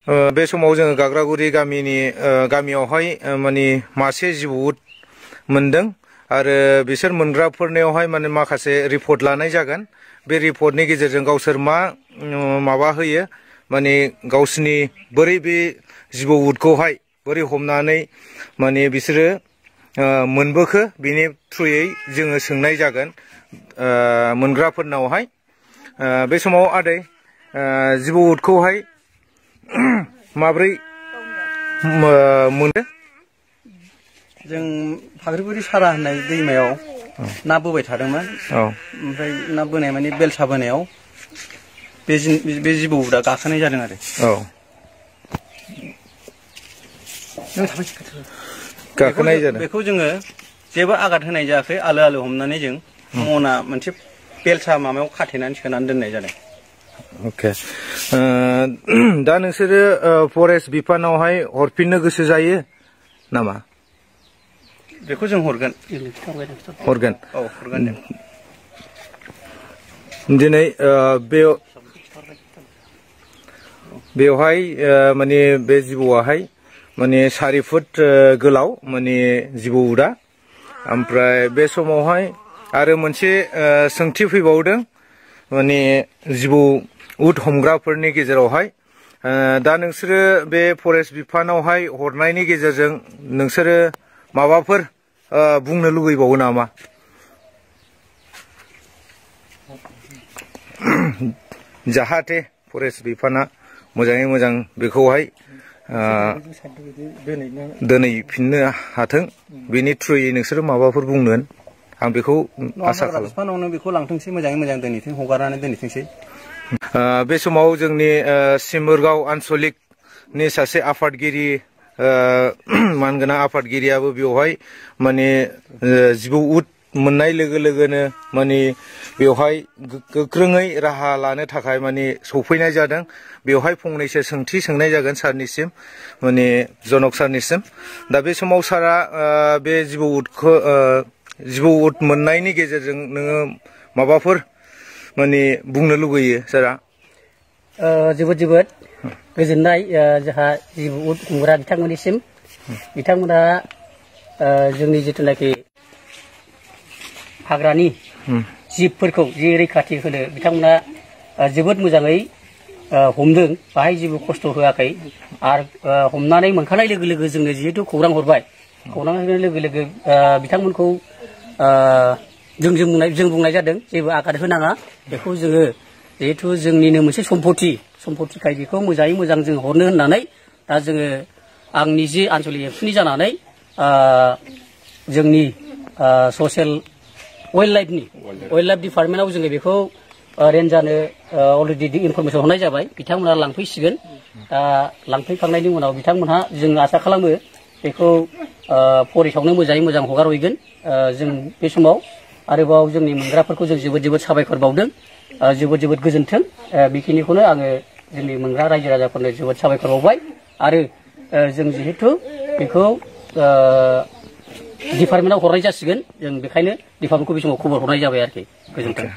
बे समाव जोङो गाग्रागुरि गामियावहाय माने मासे जिबौ मोनदों आरो बिसोर मोनग्राफोरनियावहाय माने माखासे रिपर्ट लानाय जागोन। बे रिपर्टनि गेजेरजों गावसोर माबा होयो माने गावसिनि बोरै बे जिबौ उदखौहाय बोरै हमनानै माने बिसोरो मोनबोखो बिनि थ्रुयै जोङो सोंनाय जागोन मोनग्राफोरनावहाय। बे समाव आदै जिबौ उदखौहाय माब्रै मोनो? जों फाख्रिगुरि सारा होननाय दैमायाव ना बोबाय थादोंमोन। ओमफ्राय ना बोनाय माने बेलसा बोनायाव बे जिबौ उदा गाखोनाय जादों आरो। गाखोनाय जादों। बेखौ जोङो जेबो आघात होनाय जायाखै, आलो आलो हमनानै जों मना मोनसे बेलसा माबायाव खाथेनानै सोनानै दोननाय जादों। अके, दा नोंसोरो फरेस्ट बिफानावहाय हरफिननो गोसो जायो नामा? बेखौ जों हरगोन। हरगोन? औ हरगोन। दिनै बेवहाय माने बे जिबौआहाय माने 4 फुट गोलाव माने जिबौ उदा। ओमफ्राय बे समावहाय आरो मोनसे सोंथि फैबावदों माने जिबौ उद हमग्राफोरनि गेजेरावहाय। दा नोंसोरो बे फरेस्ट बिफानावहाय हरनायनि गेजेरजों नोंसोरो माबाफोर बुंनो लुगैबावो नामा? जाहाथे फरेस्ट बिफाना मोजाङै मोजां बेखौहाय दोनहैफिननो हाथों, बेनि थ्रुयै नोंसोरो माबाफोर बुंगोन आं बेखौ आसा खालामो। बिफानावनो बेखौ लांथोंसै, मोजाङै मोजां दोनहैथों, हगारनानै दोनहैथोंसै। बे समाव जोंनि सिमुरगाव आनसलिकनि सासे आफादगिरि मानगोनां आफादगिरियाबो बेवहाय माने जिबौ उद मोननाय लोगो लोगोनो माने बेवहाय गोख्रोङै राहा लानो थाखाय माने सफैनाय जादों। बेवहाय फंनैसो सोंथि सोंनाय जागोन सारनिसिम, माने जनक सारनिसिम। दा बे समाव सारा बे जिबौ उद मोननायनि गेजेरजों नोङो माबाफोर माने बुंनो लुगैयो सारा? जोबोद गोजोननाय जोंहा जिबौ उद हमग्रा बिथांमोननिसिम। बिथांमोना जोंनि जिथुनाखि हाग्रानि जिबफोरखौ जे रैखाथि होनो बिथांमोना जोबोद मोजाङै हमदों, बाहाय जेबो खस्थ' होआखै। आरो हमनानै मोनखानाय लोगो लोगो जोंनो जिहेतु खौरां हरबाय, खौरां होनाय लोगो लोगो बिथांमोनखौ जों बुंनाय जादों जेबो आघात होनाङा, बेखौ जोङो जिहेतु जोंनिनो मोनसे सम्पतिखाय बेखौ मोजाङै मोजां जों हरनो होननानै दा जोङो आं निजे आनसलिक एबसुनि जानानै जोंनि ससियेल वाइल्ड लाइफ डिपार्टमेन्टआव जोङो बेखौ रेन्जारनो अलरेडि इनफरमेसन हरनाय जाबाय। बिथांमोनहा लांफैसिगोन। लांफैखांनायनि उनाव बिथांमोनहा जों आसा खालामो बेखौ फरेस्टआवनो मोजाङै मोजां हगारहैगोन। जों बे समाव आरोबाव जोंनि मोनग्राफोरखौ जों जोबोद साबायखर बावदों। जोबोद गोजोन्थों। बेखिनिखौनो आङो जोंनि मोनग्रा रायजो राजाफोरनो जोबोद साबायखर बावबाय। आरो जों जिहेथु बेखौ डिपार्टमेन्टआव हरनाय जासिगोन, जों बेखायनो डिपार्टमेन्टखौ बे समाव खबर हरनाय जाबाय आरोखि। गोजोन्थों।